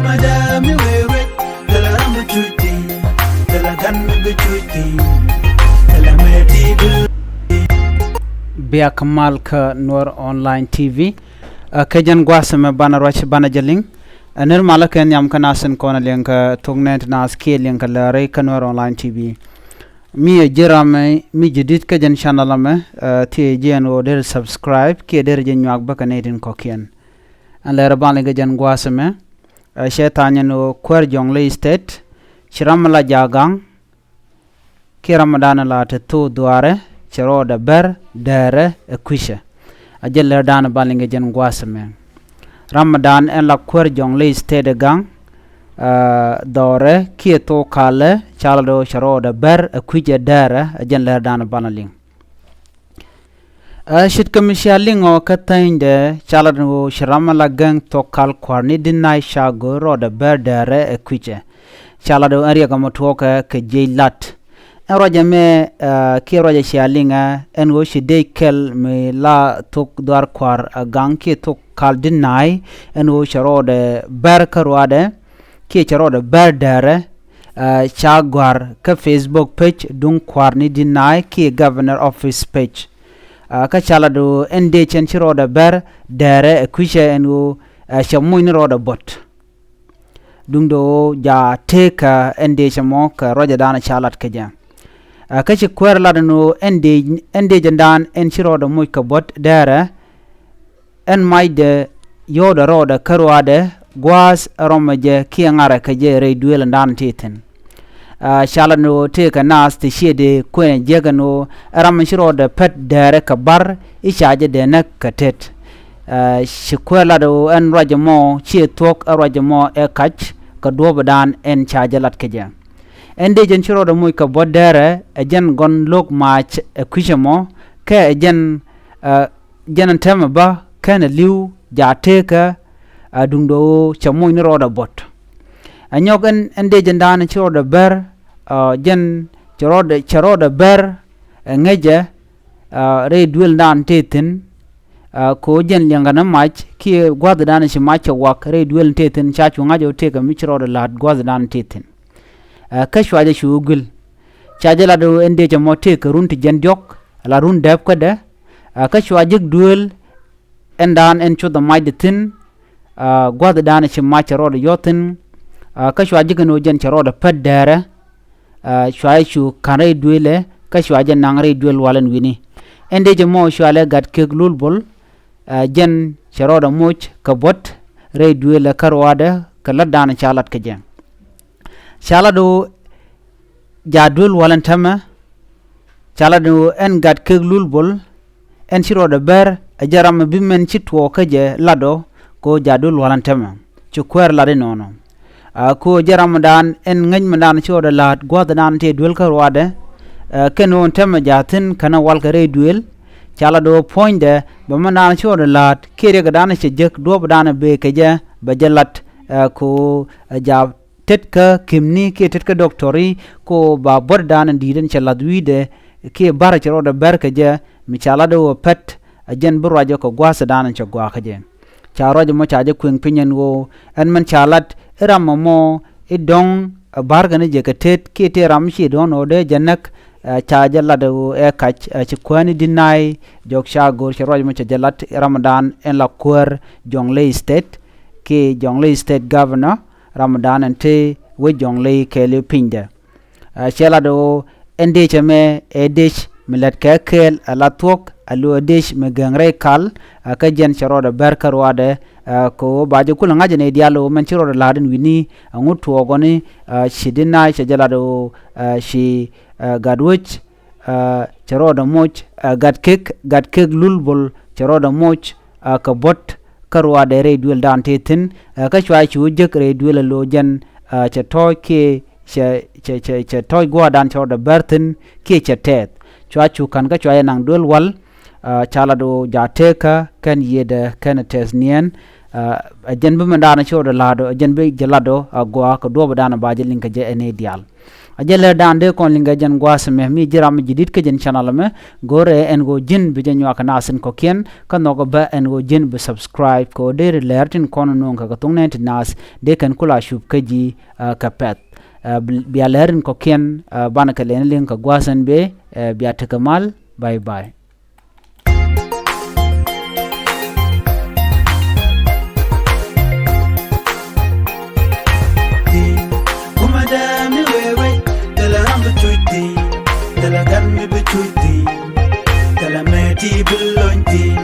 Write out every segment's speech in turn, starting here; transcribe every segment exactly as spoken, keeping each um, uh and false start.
Ada mi wee wet, thilɛ ram bi cuc thi̱n, thilɛ gan bi cuc thi̱n, thilɛ mëë ti bi. Biak mal kä Nuer Online T V. Ɛ, kɛ jɛn gua̱a̱th ɛmɛ banɛ ruac banɛ jɛ liŋ. Ɛ, nir malä kɛ nhiam kä nath tin kɔn liŋ kä thok nɛn ti nath kiɛ liŋ kä lääri kä Nuer Online T V. Mi ɛ ji̱ ram mi ji̱ di̱t kä jɛn channel ɛmɛ, ɛ, thiee jiɛn ɣöö der subscribe kiɛ der jɛ nyuak bä kä nɛy tin kɔ̱kiɛn. Ɛn lɛr ban liŋ kä jɛn gua̱a̱th ɛmɛ, ɛ, cɛ tha̱a̱ny ɛn ɣöö kuäär Jonglei State ci ram mi la ja̱a̱k ga̱ŋ kiɛ ram mi da̱a̱n la te thok dhuaarɛ cɛ rɔɔdɛ bär dɛɛrɛ ɛ kui̱cɛ. Ɛ jɛn lɛr da̱a̱n ban liŋ kä jɛn gua̱a̱th ɛmɛ. Ram mi da̱a̱n ɛn la kuäär Jonglei State ɛ ga̱ŋ, ɛ, dhɔrɛ kiɛ thok kalɛ ca la do̱ cɛ rɔɔdɛ bär ɛ kui̱cɛ dɛɛrɛ, ɛ jɛn lɛr da̱a̱n ban liŋ. Ɛ, ce̱tkɛ mi cia liŋ ɔ kä thänydɛ ca lat ɛn ɣöö ci ram mi la gäŋ thok kal kua̱r ni di̱t na̱a̱c ca go̱o̱r rɔɔdɛ bär dɛɛrɛ ɛ kui̱cɛ. Ca lat ɣöö ɛn riɛk ɛmɔ tuɔɔkɛ kɛ jiɛc lat. Ɛn ruac ɛmɛ, ɛ, kiɛ ruac ɛ cia liŋ ɛ ɛn ɣöö ci dec kɛl mi la thok dhuaar kua̱r ɛ gaŋ kiɛ thok kal di̱t na̱a̱c ɛn ɣöö cɛ rɔɔdɛ bär kä ruaadɛ kiɛ cɛ rɔɔdɛ bär dɛɛrɛ, ɛ, ca gɔ̱a̱r kä Facebook page duŋ kua̱r ni di̱t na̱a̱c kiɛ Governor Office page. Ɛ, kä ca lat ɣöö ɛn dec ɛn ci rɔɔdɛ bär dɛɛrɛ ɛ kui̱cɛ ɛn ɣöö, ɛ, cɛ muc ni rɔɔdɛ buɔ̱t. Duundɛ ɣöö ja̱ tëëkä ɛn dec ɛmɔ kɛ ruacɛ da̱a̱n ca lat kä jɛ. Ɛ, kä ci kuäär lat ɛn ɣöö ɛn dec, ɛn dec ɛn da̱a̱n ɛn ci rɔɔdɛ muc kɛ buɔ̱t dɛɛrɛ, ɛn macdɛ yɔ̱ɔ̱dɛ rɔɔdɛ kä ruaadɛ gua̱a̱th ɛ rɔmɛ jɛ kiɛ ŋarɛ kɛ jɛ rɛy duëël ɛn da̱a̱n ti thi̱n. Ɛ, ca lat ɛn ɣöö tëëkɛ naath ti ciëëdɛ kuënɛ jiäk ɛn ɣöö ɛ ram mi ci rɔɔdɛ pät dɛɛrɛ kɛ bar i̱ ca jɛ dee näk kɛ tet. Ɛ, ci kuäär lat ɣöö ɛn ruac ɛmɔ ciɛ thuɔ̱k ɛ ruac ɛmɔ ɛ kac kɛ duɔ̱ɔ̱p ɛ da̱a̱n ɛn ca jɛ lat kɛ jɛ. Ɛn dec ɛn ci rɔɔdɛ muc kɛ buɔ̱t dɛɛrɛ ɛ jɛn gɔn lo̱k maac ɛ kui̱cɛ mɔ kɛ ɛ jɛn, ɛ, jɛn ɛn täämɛ bä kɛnɛ li̱w ja̱ tëëkä, ɛ, duundɛ ɣöö cɛ muc ni rɔɔdɛ buɔ̱t. Ɛ nyɔk ɛn, ɛn dec ɛn da̱a̱n ci rɔɔdɛ bär, ɛ, jɛn cɛ rɔɔdɛ, cɛ rɔɔdɛ bär, ɛ, ŋäcɛ, ɛ, rɛy duëël da̱a̱n tëë thi̱n, ɛ, kɛ ɣöö jɛn liɛŋkɛ ni mac kiɛ gua̱thdan ci mac cɛ wak rɛy duëël tëë thi̱n ca cu ŋa̱c ɣöö tëëkɛ mi ci rɔɔdɛ la̱a̱t gua̱thdan tëë thi̱n. Ɛ, kä cua jɛ cu guil. Ca jɛ lat ɣöö ɛn dec ɛmɔ tëëkɛ run ti jiɛn diɔ̱k, la run dääp kädɛ. Ɛ, kä cua jek duëël ɛn da̱a̱n ɛn cuoth ɛ macdɛ thi̱n, ɛ, gua̱thdan ci mac cɛ rɔɔdɛ yɔ̱th thi̱n. Ɛ, kä cua jek ɛn ɣöö jɛn cɛ rɔɔdɛ pät dɛɛrɛ. Ɛ, cua jɛ cu ka̱n rɛy duëëlɛ kä cua jɛ naŋ rɛy duëël wal ɛn wi̱ni. Ɛn dec ɛmɔ cua lɛ Gatkiek Lul Bol, ɛ, jɛn cɛ rɔɔdɛ moc kɛ buɔ̱t rɛy duëëlɛ kä ruaadɛ kɛ lätdan ca lat kɛ jɛ. Ca lat ɣöö ja̱ duëël wal ɛn täämɛ, ca lat ɣöö ɛn Gatkiek Lul Bol, ɛn ci rɔɔdɛ bär ɛ jɛn ram mi bi mɛn ci tuɔɔk kä jɛ lat ɔ kɛ ɣöö ja̱ duëël wal ɛn täämɛ. Ci kuäär lat inɔnɔ. Ɛ, kɛ ɣöö jɛn ramdan ɛn ŋäc mindan ci rɔɔdɛ la̱a̱t gua̱thdan tëë duëël kä ruaadɛ, ɛ, kɛn ɣöö ɛn täämɛ ja̱ thi̱n kɛnɛ walkɛ rɛy duëël. Ca lat ɣöö puɔ̱nydɛ bɛ mindan ci rɔɔdɛ la̱a̱t kiɛ riɛkdan cɛ jek duɔ̱ɔ̱pdan bëë kɛ jɛ bɛ jɛ lat, ɛ, kɛ ɣöö, ɛ, ja̱ tet kä kimni kiɛ tet kä dɔktɔri kɛ ɣöö ba buɔ̱tdan in di̱i̱t in cɛ la̱th wi̱i̱dɛ kiɛ barɛ cɛ rɔɔdɛ bär kɛ jɛ mi ca lat ɣöö pät ɛ jɛn bi ruacɛ kɛ gua̱a̱thdan in cɛ gua̱a̱k kä jɛ. Ca ruac ɛmɔ ca jɛ kuëŋ piny ɛn ɣöö ɛn mɛn ca lat i̱ ram ɛmɔ i̱ dɔ̱ŋ ɛ ba̱rkɛ ni jɛ kɛ tet kiɛ tëë ram ci dɔ̱ŋ ɣöö dee jɛ näk, ɛ, ca jɛ lat ɣöö ɛ kac, ɛ, ci kuääni di̱t na̱a̱c jɔk ca go̱o̱r cɛ ruac ɛmɔ cɛ jɛ lat i̱ ramdan ɛn la kuäär Jonglei State kiɛ Jonglei State Governor ramdan ɛn te wec Jonglei kɛɛliw pinydɛ. Ɛ, cɛ lat ɣöö ɛn dec ɛmɛ ɛ dec mi lät kɛ kɛɛl ɛ la thuɔ̱k ɛ lo̱ ɛ dec mi gɛŋ rɛy kal, ɛ, kä jɛn cɛ rɔɔdɛ bär kä ruaadɛ, ɛ, kɛ ɣöö ba jɛ kulɛ ŋa̱c ɛn ɛ diaal ɣöö mɛn ci rɔɔdɛ la̱a̱t ɛn wi̱ni, ɛ, ŋut tuɔɔk ɣɔni, ɛ, ci di̱t na̱a̱c cɛ jɛ lat ɣöö, ɛ, ci, ɛ, Gatwec, ɛ, cɛ rɔɔdɛ moc, ɛ, Gatkiek, Gatkiek Lul Bol cɛ rɔɔdɛ moc, ɛ, kɛ buɔ̱t kä ruaadɛ rɛy duëëldan tëë thi̱n, ɛ, kä cua cu jek rɛy duëël ɛ lo̱ jɛn, ɛ, cɛ tɔ̱ɔ̱c kiɛ cɛ, cɛ, cɛ, cɛ tɔ̱ɔ̱c gua̱a̱thdan cɛ rɔɔdɛ bär thi̱n kiɛ cɛ tɛɛth. Cua cu ka̱n kä cua jɛ naŋ duëël wal, ɛ, ca lat ɣöö ja̱ tëëkä kɛn yiëëdɛ kɛn tɛɛth niɛn, ɛ, ɛ jɛn bi mindan ci rɔɔdɛ la̱a̱t ɔ, ɛ jɛn bi jɛ lat ɔ, ɛ, gua̱a̱k kɛ duɔ̱ɔ̱pdan ba jɛ liŋ kɛ jɛ ɛn ɛ diaal. A jɛ lɛr dan dee kɔn liŋ kɛ jɛn gua̱a̱th ɛmɛ, mi ji̱ ram mi ji̱ di̱t kä jɛn channel ɛmɛ, go̱rɛ ɛn ɣöö ji̱n bi jɛ nyuak kɛ naath in kɔ̱kiɛn, kä nhɔk bä ɛn ɣöö ji̱n bi subscribe kɛ ɣöö deri lɛr tin kɔn nuŋ kɛ kɛ thok nɛn ti naath dee kɛn kula cup kä ji̱, ah, kɛ pɛ̈th. Ah, bi-, bia lɛr in kɔ̱kiɛn, ah, banɛ kɛ lɛn liŋ kɛ gua̱a̱th ɛn bee, ah, bia tekɛ mal. Bye bye. Kuma dɛ mi wee wec, thilɛ ram bi cuc thi̱n, thilɛ gan mi bi cuc thi̱n, thilɛ mɛ ti bi lony thi̱n.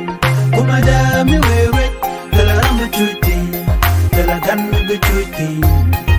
Kuma dɛ mi wee wec, thilɛ ram bi cuc thi̱n, thilɛ gan mi bi cuc thi̱n.